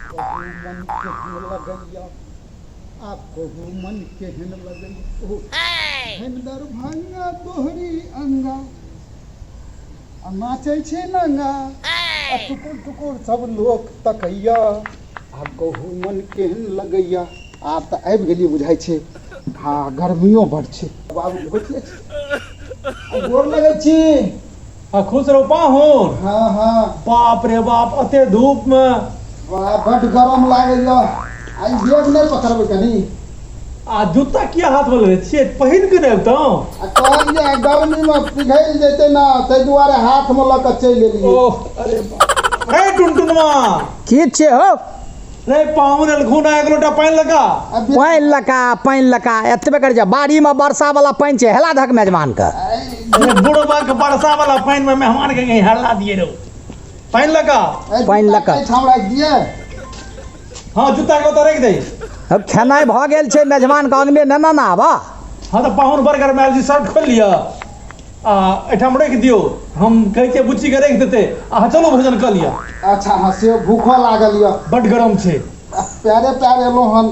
कहू मन केहन लगैया, आ कहू मन केहन लगैया। ओ धन दरभंगा तोहरी अंगा, आ नाचै छै नंगा, आ टुकुर टुकुर सब लोक तकैया। आब कहू मन केहन लगैया। आब तऽ आबि गेलियै बुझाइ छै। हँ, गर्मियो बड छै। बाबू बैठले छी, गोर लगै छी। आ खुश रहू पाहुन। हाँ हाँ। बाप रे बाप, अते धूप में। वाह, बड गरम लागैया। आइ बेग नहि पकड़बै कनी? आ जूता किया हाथ में लेने छियै? पहिन के नहि अबितहुँ? आ कहलियै गर्मी में पिघलि जेतै ने, ताहि दुआरे हाथ में लऽ कऽ चलि एलियै। ओह, अरे बाप रे, टुनटुनमा। की छियै हो? रे पाहुन एलखुन, एक लोटा पानि लगा। पानि लका, पानि लका, एतबे कर जा। बाड़ी में वर्षा वाला पानि छै, हेला धक मेजबान के। अरे बुढ़बा के, वर्षा वाला पानि में मेहमान के कहीं हल्ला दिए रहो। पानि लगा। पानि लका। एहिठाम राखि दिए। हाँ, जूता के ओतऽ राखि दे। अब खेनाइ भऽ गेल छै, मेजबान के अंगने ने ना आबा। हाँ, तऽ पाहुन बर्गर में आयल छी, शर्ट खोलि लिअ आ एहिठाम राखि दियौ। हम कहै छियै बुच्चीके राखि देतै। अहाँ चलू, भोजन कऽ लिअ। अच्छा, हाँ, से भूखो लागल यऽ। बड्ड गरम छै। पैरे पैर एलहुँ हन।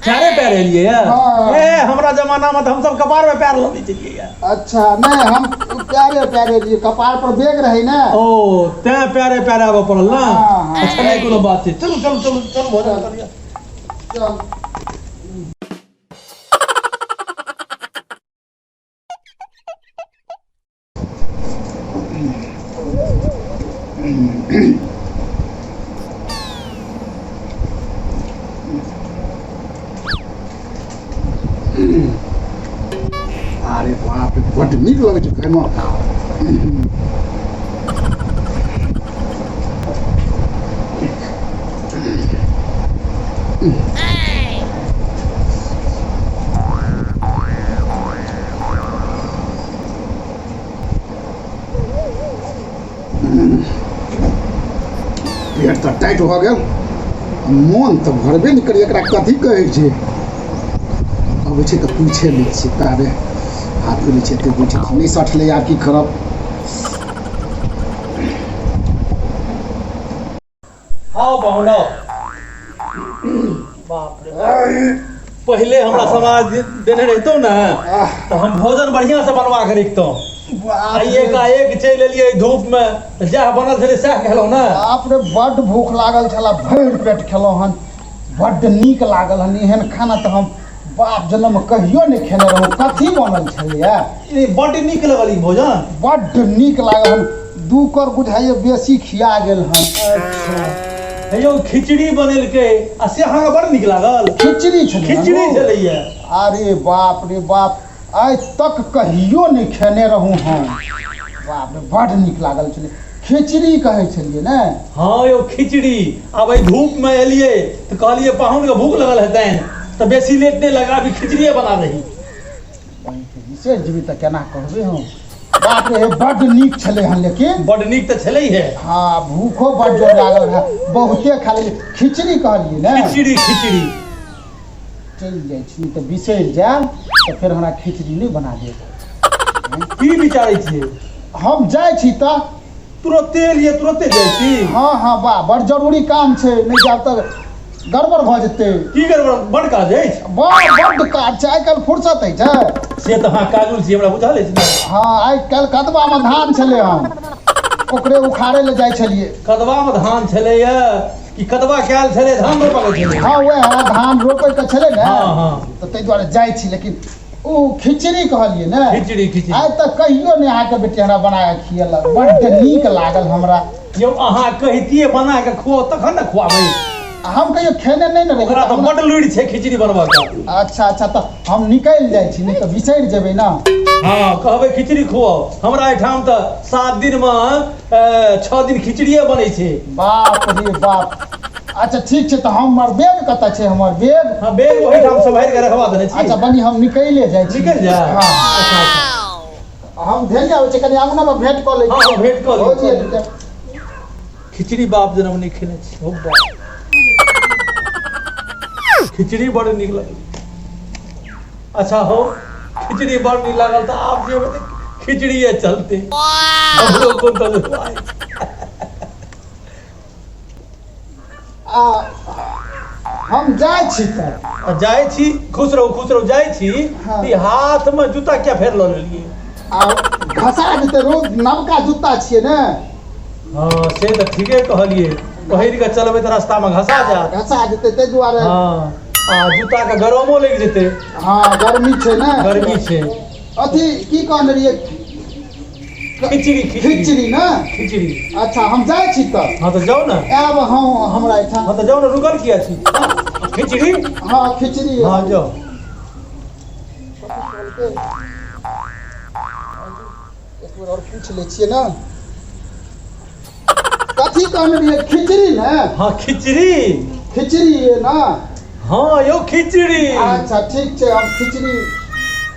पैरे पैर एलियै यऽ? हाँ। ए, हमरा जमानामे तऽ हमसब कपारमे पैर लऽ दै छलियै यऽ। अच्छा, नहि, हम पैरे पैरे एलियै, कपार पर बैग रहै ने। ओ, तैं पैरे पैर आबऽ पड़ल ने। हाँ। अच्छा, नहि कोनो बात छै। चलू चलू चलू चलू, भोजन कऽ लिअ। चल। अरे बाप रे, बड्ड नीक लगै छै खायमे। पेट तऽ टाइट भऽ गेल, मोन तऽ भरबे नहि करै। एकरा कथी कहै छै? अबै छै तऽ पूछे लै छियै। ताबे हाथ लै छै, एते बुझै छै नहि सठलै। आब की करब? आओ पाहुन, आओ। बाप रे, पहिले हमरा समाज देने रहितौ ने तऽ हम भोजन बढ़िया से बनवा के रखतहुँ। आ एकाएक चलि एलियै धूप में, जएह बनल छलै सएह खेलहुँ ने। बाप रे, बड्ड भूख लागल छला, भरि पेट खेलहुँ हन। बड्ड नीक लागल हन। एहन खाना तऽ हम बाप जनम कहियो नहि खेने रहूँ। कथी बनल छलैया? ई बड्ड नीक लगल ई भोजन। बड्ड नीक लागल हन। दू कर बुझाइए बेसी खिया गेल हन। अच्छा हे यौ, खिचड़ी बनेलकै आ से अहाँके बड़ नीक लागल? खिचड़ी छलै? खिचड़ी छलैया। अरे बाप रे बाप, आइ तक कहियो नहि खेने रहूँ हम। बाप रे, बड्ड नीक लागल छलै। खिचड़ी कहै छलियै ने? हँ यौ, खिचड़ी। आब एहि धूपमे एलियै तऽ कहलियै पाहुनके भूख लगल हेतनि, तऽ बेसी लेट नहि लगा, अभी खिचड़िए बना दही। बिसरि जेबै तऽ केना कहबै हम? बाप रे, बड्ड नीक छलै हन लेकिन। बड्ड नीक तऽ छलै हे। हँ, भूखो बड्ड जोर लागल है, बहुते खा लेलियै। खिचड़ी कहलियै ने? खिचड़ी, खिचड़ी। चलि जाइ छी तऽ बिसरि जायब तऽ फेर हमरा खिचड़ी नहि बना देब। की विचारै छियै? हम जाइ छी तऽ। तुरते एलियै, तुरते जाइ छी? हँ हँ, वाह, बड़ जरूरी काम छै, नहि जायब तऽ गड़बड़ भऽ जेतै। की गड़बड़? बड़ काज अछि? बड़ बड्ड काज छै। आइ काल्हि फुर्सत अछि? से तऽ अहाँ काजुल छी, हमरा बुझल अछि ने। हँ, आइ काल्हि कदबामे धान छलै हन, ओकरे उखाड़ै लए जाइ छलियै। कदबामे धान छलैया कि कदबा कयल छलै, धान रोपऽ के छलै? हँ, वएह धान रोपै के छलै ने। हँ हँ। तऽ ताहि दुआरे जाइ छी। लेकिन ओ खिचड़ी कहलियै ने? खिचड़ी, खिचड़ी। आइ तक कहियो नहि अहाँके बेटी हमरा बना कऽ खियेलक। बड्ड नीक लागल हमरा। यौ, अहाँ कहितियै बना के खुआउ, तखन ने खुआबै। आ हम कहियो खेने नहि ने रहियै। ओकरा तऽ बड्ड लुरि छै खिचड़ी बनबऽ के। अच्छा अच्छा, तऽ हम निकलि जाइ छी, नहि तऽ बिसरि जेबै ने। हँ, कहबै खिचड़ी खुआउ। हमरा एहिठाम तऽ 7 दिनमे 6 दिन खिचड़िए बनै छै। बाप रे बाप। अच्छा, ठीक छै। तऽ हमर बैग कतऽ छै, हमर बैग? हँ, बैग ओहिठाम सम्हारि के रखवा देने छी। अच्छा बनी, हम निकले जाइ छी। निकलि जा। हँ। अच्छा अच्छा। हम धेने आबै छी, कनि अंगना मे भेंट कऽ लै छी। हँ, भेंट कऽ लिअ। भौजी एली तऽ। खिचड़ी बाप जनम नहि खेने छी। हो बाप, खिचड़ी बड़ नीक लगल। अच्छा हो, खिचड़ी बड़ नीक लागल तऽ आब जेबै तऽ खिचड़िए चलते। हमरो कोन तजुर्बा अछि। आ हम जाइ छी तऽ। आ जाइ छी, खुश रहू, खुश रहू। जाइ छी। हाँ। ई हाथमे जूता किया फेर लऽ लेलियै? आ घसा जेतै, रोज नवका जूता छियै ने। हँ, से तऽ ठीके कहलियै, पहिर कऽ चलबै तऽ रास्तामे घसा जायत। घसा जेतै, ताहि दुआरे। हँ, आ जूताके गरमो लागि जेतै। हँ, गर्मी छै ने। गर्मी छै। अथी की कहने रहियै? खिचड़ी, खिचड़ी। खिचड़ी ने। खिचड़ी। अच्छा, हम जाइ छी तऽ। हँ, तऽ जाउ ने। आयब हम हमरा एहिठाम। हँ, तऽ जाउ ने, रुकल किया छी? खिचड़ी। हँ, खिचड़ी। हँ, जाउ। एक बेर आओर पूछि लै छियै ने, कथी कहने रहियै? खिचड़ी ने? हँ, खिचड़ी। खिचड़ी ने। हँ यौ, खिचड़ी। अच्छा, ठीक छै, हम खिचड़ी।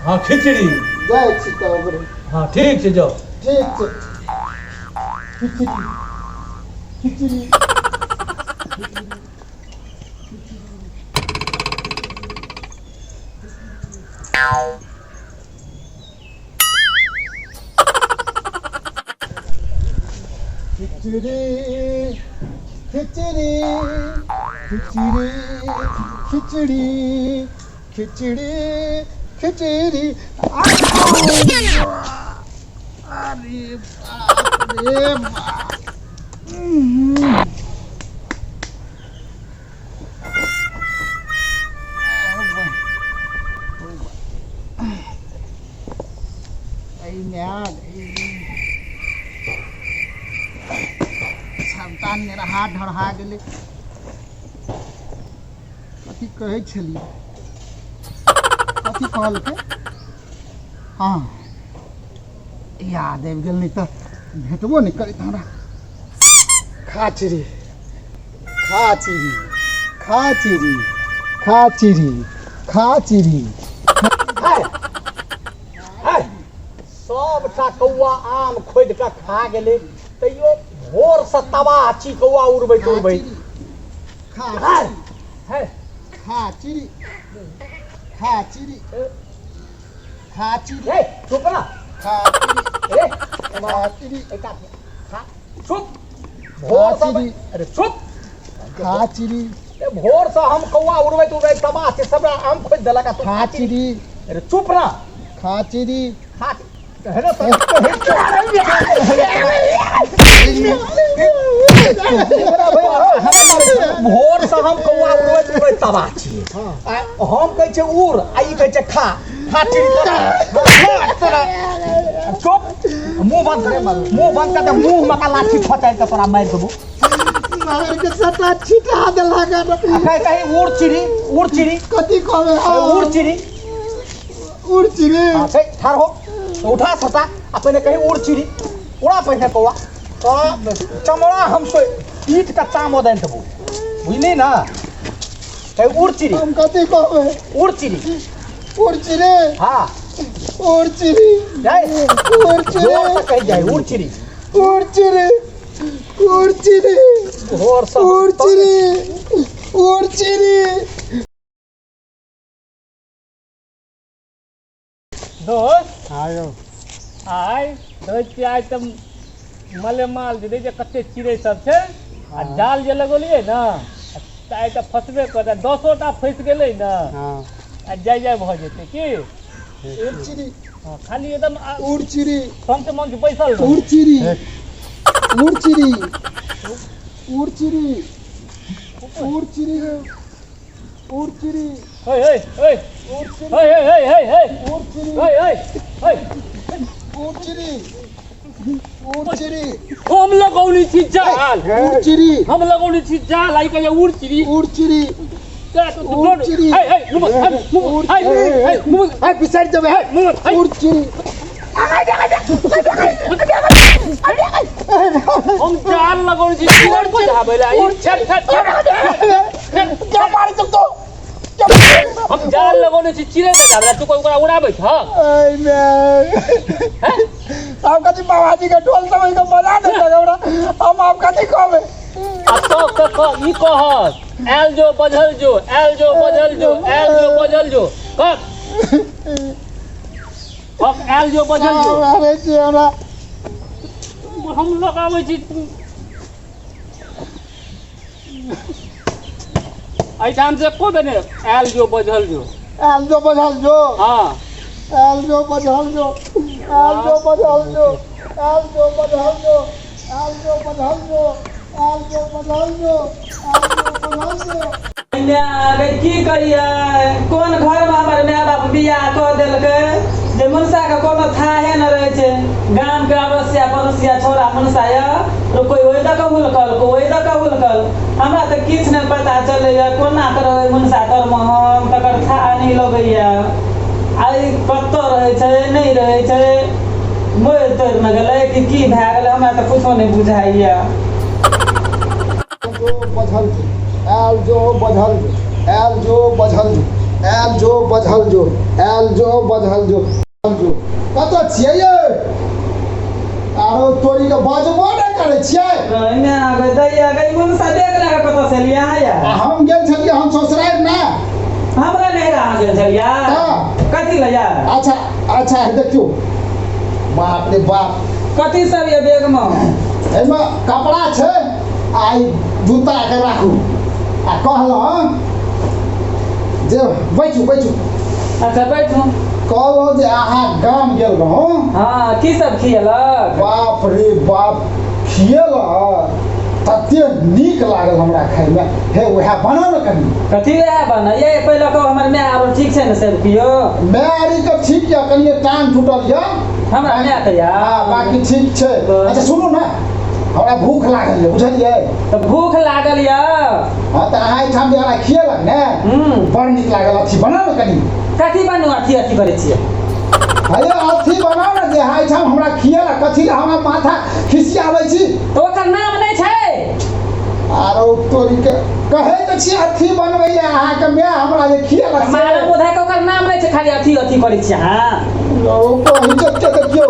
हँ, खिचड़ी। जाइ छी तब। हँ, ठीक छै, जाउ। ठीक छै। खिचड़ी, खिचड़ी। खिचड़ी, खिचड़ी, खिचड़ी, खिचड़ी, खिचड़ी, खिचड़ी। अरे बाप रे बाप! सबटा नेरहा ढरहा गेलै। कथी कहै छलियै? कथी कहलकै? हँ, याद आबि गेल, नहि तऽ भेटबो नहि करैत हमरा। खा चिड़ी, खा चिड़ी, खा चिड़ी, खा चिड़ी, खा चिड़ी। सबटा कौआ आम खोदि कऽ खा गेलै, तैयो भोरसँ तबाह छी कौआ उड़बैत उड़बैत। खा है है। खा चिड़ी, खा चिड़ी, खा चिड़ी। हे, चुप ना। खा चिड़ी। ए। खा चिड़ी। एकटा खा, चुप। भोरसँ चिड़ी। अरे चुप। खा चिड़ी। ए, भोरसँ हम कौआ उड़बैत उड़बैत तबाह छै, सबटा आम खोदि देलक आ तू खा चिड़ी। अरे चुप ना। खा चिड़ी। खा हे रे, भोरसँ हम कौआ उड़बैत उड़बैत तबाह छियै। आ हम कहै छियै उड़, आ ई कहै छै खा, खा चिड़ी तोरा। चुप, मुंह बंद कर, मुंह बंद कर दे। मुंह में का लाठी फचाइ के तोरा मारि देबो। मारि के सबटा छिटा देलक। आ कहीं कहीं उड़ चिड़ी, उड़ चिड़ी। कथी कहबै? उड़ चिड़ी। उड़ चिड़ी। हाँ, छै, ठाढ़ हो, उठा सटा आ पहिने कहीं उड़ चिड़ी, उड़ा पहिने कौआ। तो चमड़ा हम सो पीठ का चाम ओदानि देबो, बुझली ना? कहीं उड़ चिड़ी। हम कथी कहबै? उड़ चिड़ी। उड़ चिड़ी। हाँ। उड़ चिड़ी। जाय। उड़ चिड़ी। जोर से कही जाए, उड़ चिड़ी। उड़ चिड़ी, उड़ चिड़ी। भोर से उड़ चिड़ी, उड़ चिड़ी। दोस्त। आयो। आइ देखै छियै, आइ तऽ मलेमाल जे देखै छियै कते चिड़ै सब छै आ जाल जे लगौलियै ने, तऽ आइ तऽ फसबे करतै। 10टा फँसि गेलै ने, आ जाय जाय भऽ जेतै की। उड़ चिड़ी। हँ, खाली एकदम उड़ चिड़ी। संत मंच बैसल रहू। उड़ चिड़ी, उड़ चिड़ी, उड़ चिड़ी, उड़ चिड़ी, उड़ चिड़ी। हे हे हे। उड़ चिड़ी। हे हे हे हे हे। उड़ चिड़ी। हे हे हे। उड़ चिड़ी, उड़ चिड़ी। हम लगौली छी जाल। उड़ चिड़ी। हम लगौली छी जाल, आई कहिया उड़ चिड़ी। उड़ चिड़ी। उड़ चिड़ी। हे हे, मुँह हे, मुँह हे, हे, मुँह हे, बिसरि जेबै हे। मुँह हे। उड़ चिड़ी। हम जाल लगौली छी चिड़ै बजाबै ला। ई छेड़ छेड़ छेड़। क्या मारै छौ तू? हम जाल लगौने छी चिड़ै बजाबै ला, तू कोई ओकरा उड़ाबै छ? ऐ मे आप कथी बाबाजी के ढोल समझ के बजा दे हमरा? हम आप कथी कहबै? आ तो कह, ई कहत आयल जो बजल जो, आयल जो बजल जो, आयल जो बजल जो। कह कह, आयल जो बजल जो। मारै छी हमरा। हम लगाबै छी। एहिठाम से एको बेर आयल जो बजल जो, आयल जो बजल जो। हाँ, आयल जो बजल जो, आयल जो बजल जो, आयल जो बजल जो, आयल जो बजल जो, आयल जो बजल जो, आयल जो बजल जो। की कहियै, कोन घरमे हमर माय बाप बियाह कऽ देलकै जे मनसाके कोनो थाहे नहि रहै छै। गामके अड़ोसिया पड़ोसिया छौड़ा मनसा यऽ, कोइ ओहि दऽ कऽ हुलकल, कोइ ओहि दऽ कऽ हुलकल। हमरा तऽ किछु नहि पता चलैए कोना कऽ रहै मनसा तरमे हम, तकर थाह नहि लगैए। आइ कतऽ रहै छै नहि रहै छै, मरि तरि ने गेलै कि की भए गेलै, हमरा तऽ किछो नहि बुझाइए। जो बझल जो, आयल जो बझल जो, आयल जो बझल जो, आयल जो बझल जो, आयल जो बझल जो, जो। कतऽ छियै यै? आरो तोरी के बजबो नहि करै छियै। ओहिमे आगे दैया गई मनसा देख लए कतऽ से लिया है। आ हम गेल छलियै, हम ससुरारि ने। हमरा नैहरा अहाँ गेल छलियै? हँ। कथी लए? अच्छा अच्छा, देखियौ, बाप रे बाप। कथी सब यऽ बैगमे? एहिमे कपड़ा छै आ ई जूता के राखू। आ कहलहुँ जे बैठू बैठू। अच्छा बैठू। कहलहुँ जे अहाँ गाम गेल रहौं। हाँ, की सब खियलक? बाप रे बाप, खियलक तते नीक लागल हमरा खाइमे। हे वएह बनाउ ने कनि। कथी वएह बना? ये पहिले कहू हमर माय आरो ठीक छै ने सब कियो? माय आरी तऽ ठीक यऽ, कनिये टांग टूटल यऽ। हमरा माय तऽ यऽ। हाँ, बाकी ठीक छै। अच्छा सुनू ने, हमरा भूख लागल यऽ, बुझलियै? तऽ भूख लागल यऽ? हाँ, तऽ अहाँ एहिठाम जे हमरा खियलक ने, बड़ नीक लागल। अथी बनाउ ने कनि। कथी बनू? अथी अथी करै छियै? अरे अथी बनाउ ने जे अहाँ एहिठाम हमरा खियलक। कथी लए हमरा माथा खिसियाबै छी? तऽ ओकर नाम नहि छै। आरो तोरी के कहै तऽ छी अथी बनबै लए, अहाँके माय हमरा जे खियलक से। मारब उधर के, ओकर नाम नहि छै, खाली अथी अथी करै छियै अहाँ। ओ कहै छै देखियौ,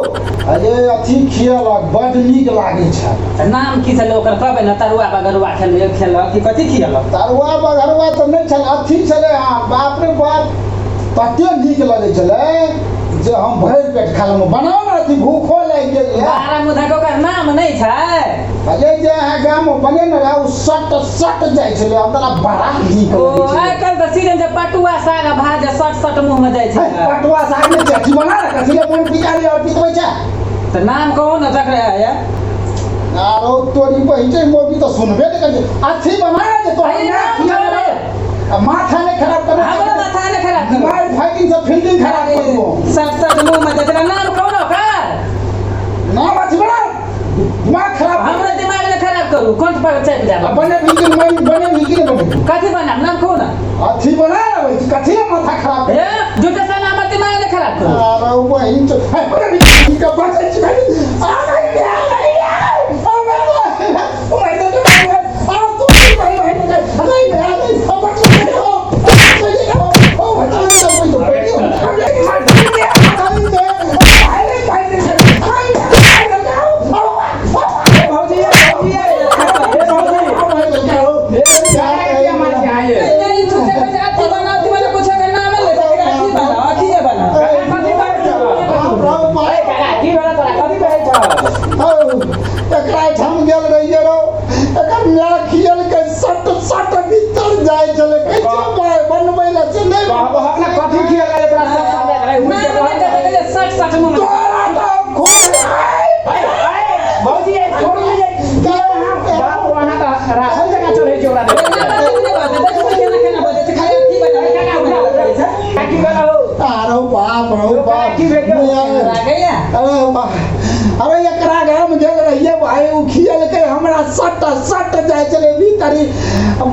अरे अथी खियलक बड नीक लागै छै। तऽ नाम की छलै ओकर कहबै ने? तरुआ बगरुआ खेलक कि कथी खियलक? तरुआ बगरुआ तऽ नहि छल, अथी छलै। हाँ, बाप रे बाप, तते नीक लगै छलै जे हम भरि पेट खा लेलहुँ। बनाउ ने अथी, भूखो लागि गेल यऽ। बारह मुदा के ओकर नाम नहि छै। अरे जे अहाँ गाममे बनेने रहै ओ सट सट जाइ छलै, हमरा बड़ा नीक ओ लगै छलै। आइ काल्हि तऽ सीजन छै पटुआ साग आ भात जे सट सट मुँहमे जाइ छै। हे, पटुआ साग नहि छै, अथी बना ने। कथी लए मन पिता लिअ और पितबै छै? तऽ नाम कहू ने तकरे आया। आरो तोरी बहिन छै, मौगी तऽ सुनबे नहि करै छै। अथी बना ने जे तोहर अरे माय नाम खियाने कहू। रहै। आ माथा नहि खराब करबो। हमरो माथा नहि खराब करबो। मारि फाइटिंग से फील्डिंग खराब करबो। सट सट मुँहमे जाइ छै। नाम कहू ने ओकर। नाम अथी बना, दिमाग खराब। हमरो दिमाग नहि खराब करू, कंठ पर चलि जायब। बने भी कि नहीं बने भी कि नहीं बने? कथी बनाब, नाम कहू ने। अथी बना ने, कथी लए माथा खराब? हे झूठे से नाम दिमाग नहि खराब करू। अरे बहिन तो, हे, बने भी कि बचै छी भाई। आ गई, आ गई, आ गई। ओ मैं, ओ मैं तो आ तू भाई भाई भाई नहीं मैं आ गई। ओ बच गई हो, बच गई हो। ओ बच गई तो कोई तो नहीं, झूठे कहै छै, अथी बना, अथी बना, कुछो के नाम लै छै, अथी बना, अथी जे बना। एकरा एहिठाम गेल रहियै रौ, एकर माय खियलकै सट सट भीतर जाइ छलै। कहै छै बनबै लए से नहि। कथी खियलकै तोरा? सब नाम नहि कहै छै, सट सट मुँहमे। तोरा तऽ खूब भौजी छोड़ू ने, बाप अहाँ तऽ राशन जकाँ चढ़ै छै ओकरा। नाम अथी नहि बजै, देखू केना केना बजै छै, खाली अथी बना, अथी बना बजै छै। की भेल हो? अरे बाप रौ बाप। की भेल? लागैया। अरे बाप, अरे एकरा गाम गेल रहियै भाई, ओ खियलकै हमरा सट सट जाइ छलै भीतरी,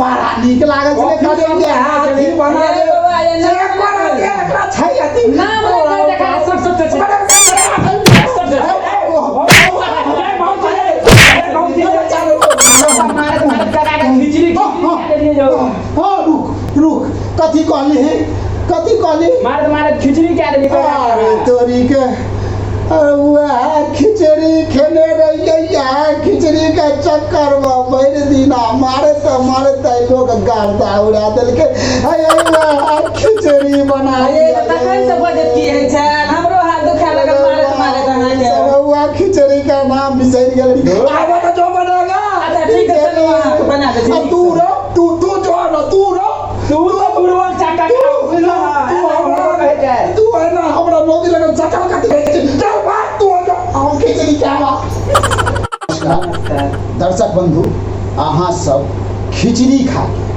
बड़ा नीक लागल छलै। कहलियै जे अथी बना अरे दे। बाबा, ये से नाम बना दे, एकरा छै अथी। नाम नहि कहै छै, खाली सट सट छै। हाँ, रुक रुक, कथी कहली है? कथी कहली? मारत मारत खिचड़ी कए देली। अरे तोरी के, अरे वएह खिचड़ी खेने रहियै, इएह खिचड़ी के चक्कर में भरि दिना मारैत मारैत लोग गार्दा उड़ा देलकै। हे वएह खिचड़ी बना। अरे तखन से बजैत की होइ छै? हमरो हाथ दुखाय लागल मारैत मारैत अहाँके। वएह खिचड़ी के नाम बिसरि गेल। आब तऽ जो बनेगा। अच्छा ठीक है, चलू अहाँके बना दै छी। आ तू रो। तू तू जो ना तू ना तू तो बुढ़वा चाटा खा बुझलो ना तू हमरा कहै छै तू है ना हमरा मोदी लगन चकल कट गई चल भाग तू आ जा हम खिचड़ी खावा। नमस्कार दर्शक बंधु, अहाँ सब खिचड़ी खा के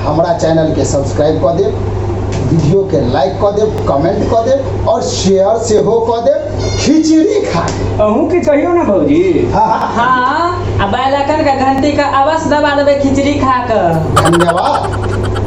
हमरा चैनल के सब्सक्राइब कऽ देब, वीडियो के लाइक कऽ देब, कमेंट कऽ देब और शेयर सेहो कऽ देब। खिचड़ी खा के अहूँ की कहियो ना भौजी। हाँ हाँ हाँ, आ बेल आइकन के घंटी के अवश्य दबा देबै खिचड़ी खा के। धन्यवाद।